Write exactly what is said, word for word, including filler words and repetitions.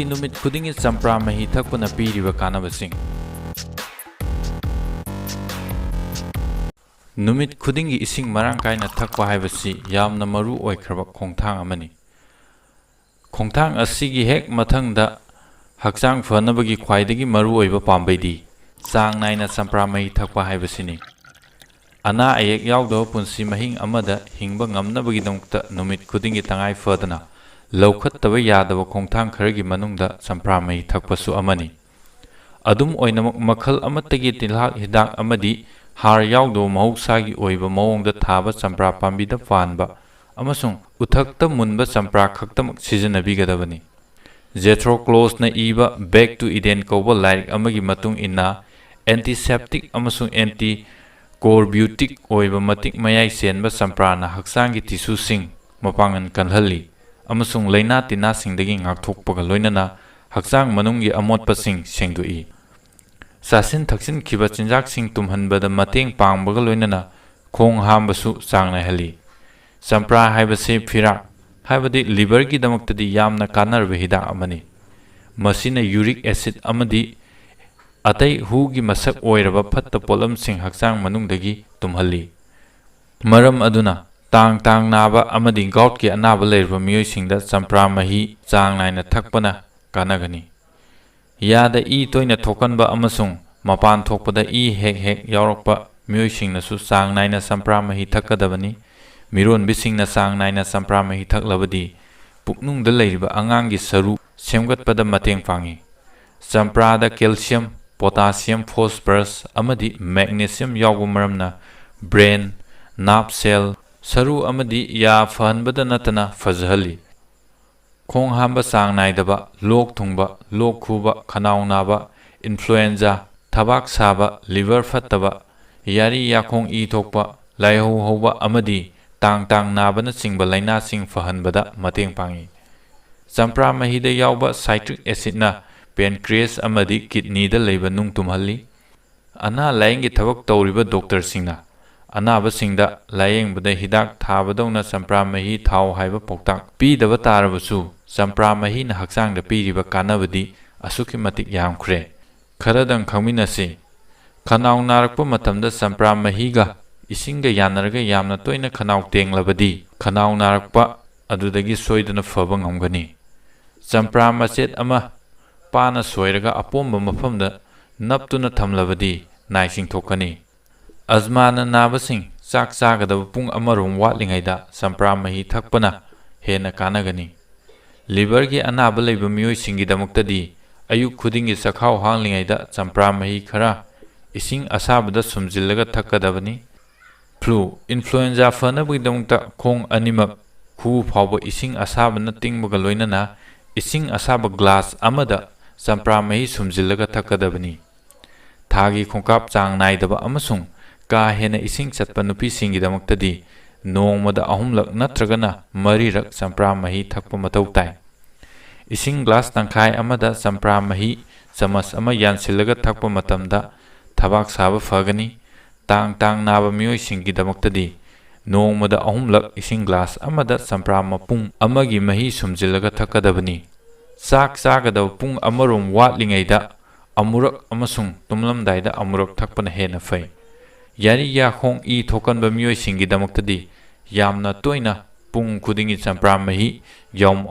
ꯅꯨꯃꯤꯠ ꯈꯨꯗꯤꯡꯒꯤ ꯆꯝꯄ꯭ꯔꯥ ꯃꯍꯤ ꯊꯛꯄꯅ ꯄꯤꯔꯤꯕ ꯀꯥꯟꯅꯕꯁꯤꯡ꯫ ꯅꯨꯃꯤꯠ ꯈꯨꯗꯤꯡꯒꯤ ꯏꯁꯤꯡ ꯃꯔꯥꯡ ꯀꯥꯏꯅ ꯊꯛꯄ ꯍꯥꯏꯕꯁꯤ ꯌꯥꯝꯅ ꯃꯔꯨ ꯑꯣꯏꯈ꯭ꯔꯕ ꯈꯣꯡꯊꯥꯡ ꯑꯃꯅꯤ꯫ ꯈꯣꯡꯊꯥꯡ ꯑꯁꯤꯒꯤ ꯍꯦꯛ ꯃꯊꯪꯗ ꯍꯛꯆꯥꯡ ꯐꯅꯕꯒꯤ ꯈ꯭ꯋꯥꯏꯗꯒꯤ ꯃꯔꯨꯑꯣꯏꯕ ꯄꯥꯝꯕꯩꯗꯤ ꯆꯥꯡ ꯅꯥꯏꯅ ꯆꯝꯄ꯭ꯔꯥ ꯃꯍꯤ ꯊꯛꯄ ꯍꯥꯏꯕꯁꯤꯅꯤ꯫ ꯑꯅꯥ ꯑꯌꯦꯛ ꯌꯥꯎꯗꯕ ꯄꯨꯟꯁꯤ ꯃꯍꯤꯡ ꯑꯃꯗ ꯍꯤꯡꯕ ꯉꯝꯅꯕꯒꯤꯗꯃꯛꯇ ꯅꯨꯃꯤꯠ ꯈꯨꯗꯤꯡꯒꯤ ꯇꯉꯥꯏ ꯐꯗꯅ ꯂꯧꯈꯠꯇꯕ ꯌꯥꯗꯕ ꯈꯣꯡꯊꯥꯡ ꯈꯔꯒꯤ ꯃꯅꯨꯡꯗ ꯆꯝꯄ꯭ꯔꯥ ꯃꯍꯤ ꯊꯛꯄꯁꯨ ꯑꯃꯅꯤ꯫ ꯑꯗꯨꯝ ꯑꯣꯏꯅꯃꯛ, ꯃꯈꯜ ꯑꯃꯠꯇꯒꯤ ꯇꯤꯜꯍꯥꯠ ꯍꯤꯗꯥꯛ ꯑꯃꯗꯤ ꯍꯥꯔ ꯌꯥꯎꯗꯕ ꯃꯍꯧꯁꯥꯒꯤ ꯑꯣꯏꯕ ꯃꯑꯣꯡꯗ ꯊꯥꯕ ꯆꯝꯄ꯭ꯔꯥ ꯄꯥꯝꯕꯤꯗ ꯄꯥꯟꯕ ꯑꯃꯁꯨꯡ ꯎꯊꯛꯇ ꯃꯨꯟꯕ ꯆꯝꯄ꯭ꯔꯥ ꯈꯛꯇꯃꯛ ꯁꯤꯖꯤꯟꯅꯕꯤꯒꯗꯕꯅꯤ꯫ ꯖꯦꯊ꯭ꯔꯣ ꯀ꯭ꯂꯣꯁꯅ ꯏꯕ Back to Eden ꯀꯧꯕ ꯂꯥꯏꯔꯤꯛ ꯑꯃꯒꯤ ꯃꯇꯨꯡ ꯏꯟꯅ, antiseptic ꯑꯃꯁꯨꯡ anticorbutic ꯑꯣꯏꯕ ꯃꯇꯤꯛ ꯃꯌꯥꯏ ꯆꯦꯟꯕ ꯆꯝꯄ꯭ꯔꯥꯅ ꯍꯛꯆꯥꯡꯒꯤ ꯇꯤꯁꯨꯁꯤꯡ ꯃꯄꯥꯡꯒꯜ ꯀꯜꯍꯜꯂꯤ ꯑꯃꯁꯨꯡ ꯂꯥꯏꯅꯥ ꯇꯤꯟꯅꯥꯁꯤꯡꯗꯒꯤ ꯉꯥꯛꯊꯣꯛꯄꯒ ꯂꯣꯏꯅꯅ ꯍꯛꯆꯥꯡ ꯃꯅꯨꯡꯒꯤ ꯑꯃꯣꯠꯄꯁꯤꯡ ꯁꯦꯡꯗꯣꯛꯏ꯫ ꯆꯥꯁꯤꯟ ꯊꯛꯆꯤꯟꯈꯤꯕ ꯆꯤꯟꯖꯥꯛꯁꯤꯡ ꯇꯨꯝꯍꯟꯕꯗ ꯃꯇꯦꯡ ꯄꯥꯡꯕꯒ ꯂꯣꯏꯅꯅ ꯈꯣꯡ ꯍꯥꯝꯕꯁꯨ ꯆꯥꯡ ꯅꯥꯏꯍꯜꯂꯤ꯫ ꯆꯝꯄ꯭ꯔꯥ ꯍꯥꯏꯕꯁꯤ ꯐꯤꯔꯥꯛ, ꯍꯥꯏꯕꯗꯤ ꯂꯤꯚꯔꯒꯤꯗꯃꯛꯇꯗꯤ ꯌꯥꯝꯅ ꯀꯥꯟꯅꯔꯕ ꯍꯤꯗꯥꯛ ꯑꯃꯅꯤ꯫ ꯃꯁꯤꯅ ꯌꯨꯔꯤꯛ ꯑꯦꯁꯤꯗ ꯑꯃꯗꯤ ꯑꯇꯩ ꯍꯨꯒꯤ ꯃꯁꯛ ꯑꯣꯏꯔꯕ ꯐꯠꯇ ꯄꯣꯠꯂꯝꯁꯤꯡ ꯍꯛꯆꯥꯡ ꯃꯅꯨꯡꯗꯒꯤ ꯇꯨꯝꯍꯜꯂꯤ꯫ ꯃꯔꯝ ꯑꯗꯨꯅ, ꯇꯥꯡ ꯇꯥꯡ ꯅꯥꯕ ꯑꯃꯗꯤ ꯒꯥꯎꯠꯀꯤ ꯑꯅꯥꯕ ꯂꯩꯔꯕ ꯃꯤꯑꯣꯏꯁꯤꯡꯗ ꯆꯝꯄ꯭ꯔꯥ ꯃꯍꯤ ꯆꯥꯡ ꯅꯥꯏꯅ ꯊꯛꯄꯅ ꯀꯥꯟꯅꯒꯅꯤ꯫ ꯌꯥꯗ ꯏ ꯇꯣꯏꯅ ꯊꯣꯛꯀꯟꯕ ꯑꯃꯁꯨꯡ ꯃꯄꯥꯟ ꯊꯣꯛꯄꯗ ꯏ ꯍꯦꯛ ꯍꯦꯛ ꯌꯥꯎꯔꯛꯄ ꯃꯤꯑꯣꯏꯁꯤꯡꯅꯁꯨ ꯆꯥꯡ ꯅꯥꯏꯅ ꯆꯝꯄ꯭ꯔꯥ ꯃꯍꯤ ꯊꯛꯀꯗꯕꯅꯤ꯫ ꯃꯤꯔꯣꯟꯕꯤꯁꯤꯡꯅ ꯆꯥꯡ ꯅꯥꯏꯅ ꯆꯝꯄ꯭ꯔꯥ ꯃꯍꯤ ꯊꯛꯂꯕꯗꯤ ꯄꯨꯛꯅꯨꯡꯗ ꯂꯩꯔꯤꯕ ꯑꯉꯥꯡꯒꯤ ꯁꯔꯨ ꯁꯦꯝꯒꯠꯄꯗ ꯃꯇꯦꯡ ꯄꯥꯡꯏ꯫ ꯆꯝꯄ꯭ꯔꯥꯗ calcium, potassium, phosphorus ꯑꯃꯗꯤ magnesium ꯌꯥꯎꯕ ꯃꯔꯝꯅ brain, nerve cell, ꯁꯔꯨ ꯑꯃꯗꯤ ꯌꯥ ꯐꯍꯟꯕꯗ ꯅꯠꯇꯅ ꯐꯖꯍꯜꯂꯤ꯫ ꯈꯣꯡ ꯍꯥꯝꯕ ꯆꯥꯡ ꯅꯥꯏꯗꯕ, ꯂꯣꯛ ꯊꯨꯡꯕ, ꯂꯣꯛ ꯈꯨꯕ, ꯈꯅꯥꯎ ꯅꯥꯕ, influenza, ꯊꯕꯥꯛ ꯁꯥꯕ, liver ꯐꯠꯇꯕ, ꯌꯥꯔꯤ ꯌꯥꯈꯣꯡ ꯏ ꯊꯣꯛꯄ, ꯂꯥꯏꯍꯧ ꯍꯧꯕ ꯑꯃꯗꯤ ꯇꯥꯡ ꯇꯥꯡ ꯅꯥꯕꯅꯆꯤꯡꯕ ꯂꯥꯏꯅꯥꯁꯤꯡ ꯐꯍꯟꯕꯗ ꯃꯇꯦꯡ ꯄꯥꯡꯏ꯫ ꯆꯝꯄ꯭ꯔꯥ ꯃꯍꯤꯗ ꯌꯥꯎꯕ citric acidꯅ pancreas ꯑꯃꯗꯤ kidneyꯗ ꯂꯩꯕ ꯅꯨꯡ ꯇꯨꯝꯍꯜꯂꯤ꯫ ꯑꯅꯥ ꯂꯥꯌꯦꯡꯒꯤ ꯊꯕꯛ ꯇꯧꯔꯤꯕ ꯗꯣꯛꯇꯔꯁꯤꯡꯅ ꯑꯅꯥꯕꯁꯤꯡꯗ ꯂꯥꯌꯦꯡꯕꯗ ꯍꯤꯗꯥꯛ ꯊꯥꯕꯗꯧꯅ ꯆꯝꯄ꯭ꯔꯥ ꯃꯍꯤ ꯊꯥꯎ ꯍꯥꯏꯕ ꯄꯥꯎꯇꯥꯛ ꯄꯤꯗꯕ ꯇꯥꯔꯕꯁꯨ, ꯆꯝꯄ꯭ꯔꯥ ꯃꯍꯤꯅ ꯍꯛꯆꯥꯡꯗ ꯄꯤꯔꯤꯕ ꯀꯥꯟꯅꯕꯗꯤ ꯑꯁꯨꯛꯀꯤ ꯃꯇꯤꯛ ꯌꯥꯝꯈ꯭ꯔꯦ꯫ ꯈꯔꯗꯪ ꯈꯪꯃꯤꯟꯅꯁꯤ꯫ ꯈꯅꯥꯎ ꯅꯥꯔꯛꯄ ꯃꯇꯝꯗ ꯆꯝꯄ꯭ꯔꯥ ꯃꯍꯤꯒ ꯏꯁꯤꯡꯒ ꯌꯥꯅꯔꯒ ꯌꯥꯝꯅ ꯇꯣꯏꯅ ꯈꯅꯥꯎ ꯇꯦꯡꯂꯕꯗꯤ, ꯈꯅꯥꯎ ꯅꯥꯔꯛꯄ ꯑꯗꯨꯗꯒꯤ ꯁꯣꯏꯗꯅ ꯐꯕ ꯉꯝꯒꯅꯤ꯫ ꯆꯝꯄ꯭ꯔꯥ ꯃꯆꯦꯠ ꯑꯃ ꯄꯥꯅ ꯁꯣꯏꯔꯒ ꯑꯄꯣꯝꯕ ꯃꯐꯝꯗ ꯅꯞꯇꯨꯅ ꯊꯝꯂꯕꯗꯤ ꯅꯥꯏꯁꯤꯡ ꯊꯣꯛꯀꯅꯤ꯫ ꯑꯖꯃꯥꯅ ꯅꯥꯕꯁꯤꯡ ꯆꯥꯛ ꯆꯥꯒꯗꯕ ꯄꯨꯡ ꯑꯃꯔꯣꯝ ꯋꯥꯠꯂꯤꯉꯩꯗ ꯆꯝꯄ꯭ꯔꯥ ꯃꯍꯤ ꯊꯛꯄꯅ ꯍꯦꯟꯅ ꯀꯥꯟꯅꯒꯅꯤ꯫ ꯂꯤꯚꯔꯒꯤ ꯑꯅꯥꯕ ꯂꯩꯕ ꯃꯤꯑꯣꯏꯁꯤꯡꯒꯤꯗꯃꯛꯇꯗꯤ ꯑꯌꯨꯛ ꯈꯨꯗꯤꯡꯒꯤ ꯆꯈꯥꯎ ꯍꯥꯡꯂꯤꯉꯩꯗ ꯆꯝꯄ꯭ꯔꯥ ꯃꯍꯤ ꯈꯔ ꯏꯁꯤꯡ ꯑꯁꯥꯕꯗ ꯁꯨꯝꯖꯤꯜꯂꯒ ꯊꯛꯀꯗꯕꯅꯤ꯫ ꯐ꯭ꯂꯨ, ꯏꯟꯐ꯭ꯂꯨꯑꯦꯟꯖꯥ ꯐꯅꯕꯒꯤꯗꯃꯛꯇ ꯈꯣꯡ ꯑꯅꯤꯃꯛ ꯈꯨꯎ ꯐꯥꯎꯕ ꯏꯁꯤꯡ ꯑꯁꯥꯕꯅ ꯇꯤꯡꯕꯒ ꯂꯣꯏꯅꯅ ꯏꯁꯤꯡ ꯑꯁꯥꯕ ꯒ꯭ꯂꯥꯁ ꯑꯃꯗ ꯆꯝꯄ꯭ꯔꯥ ꯃꯍꯤ ꯁꯨꯝꯖꯤꯜꯂꯒ ꯊꯛꯀꯗꯕꯅꯤ꯫ ꯊꯥꯒꯤ ꯈꯣꯡꯀꯥꯞ ꯆꯥꯡ ꯅꯥꯏꯗꯕ ꯑꯃꯁꯨꯡ ꯀꯥ ꯍꯦꯟꯅ ꯏꯁꯤꯡ ꯆꯠꯄ ꯅꯨꯄꯤꯁꯤꯡꯒꯤꯗꯃꯛꯇꯗꯤ ꯅꯣꯡꯃꯗ ꯑꯍꯨꯝꯂꯛ ꯅꯠꯇ꯭ꯔꯒꯅ ꯃꯔꯤꯔꯛ ꯆꯝꯄ꯭ꯔꯥ ꯃꯍꯤ ꯊꯛꯄ ꯃꯊꯧ ꯇꯥꯏ꯫ ꯏꯁꯤꯡ ꯒ꯭ꯂꯥꯁ ꯇꯪꯈꯥꯏ ꯑꯃꯗ ꯆꯝꯄ꯭ꯔꯥ ꯃꯍꯤ ꯆꯃꯁ ꯑꯃ ꯌꯥꯟꯁꯤꯜꯂꯒ ꯊꯛꯄ ꯃꯇꯝꯗ ꯊꯕꯥꯛ ꯁꯥꯕ ꯐꯒꯅꯤ꯫ ꯇꯥꯡ ꯇꯥꯡ ꯅꯥꯕ ꯃꯤꯑꯣꯏꯁꯤꯡꯒꯤꯗꯃꯛꯇꯗꯤ ꯅꯣꯡꯃꯗ ꯑꯍꯨꯝꯂꯛ ꯏꯁꯤꯡ ꯒ꯭ꯂꯥꯁ ꯑꯃꯗ ꯆꯝꯄ꯭ꯔꯥ ꯃꯄꯨꯡ ꯑꯃꯒꯤ ꯃꯍꯤ ꯁꯨꯝꯖꯤꯜꯂꯒ ꯊꯛꯀꯗꯕꯅꯤ꯫ ꯆꯥꯛ ꯆꯥꯒꯗꯕ ꯄꯨꯡ ꯑꯃꯔꯣꯝ ꯋꯥꯠꯂꯤꯉꯩꯗ ꯑꯃꯨꯔꯛ ꯑꯃꯁꯨꯡ ꯇꯨꯝꯂꯝꯗꯥꯏꯗ ꯑꯃꯨꯔꯛ ꯊꯛꯄꯅ ꯍꯦꯟꯅ ꯐꯩ꯫ ꯌꯥꯔꯤ ꯌꯥꯈꯣꯡ ꯏ ꯊꯣꯛꯀꯟꯕ ꯃꯤꯑꯣꯏꯁꯤꯡꯒꯤꯗꯃꯛꯇꯗꯤ ꯌꯥꯝꯅ ꯇꯣꯏꯅ ꯄꯨꯡ ꯈꯨꯗꯤꯡꯒꯤ ꯆꯝꯄ꯭ꯔꯥ ꯃꯍꯤ ꯌꯥꯎꯝ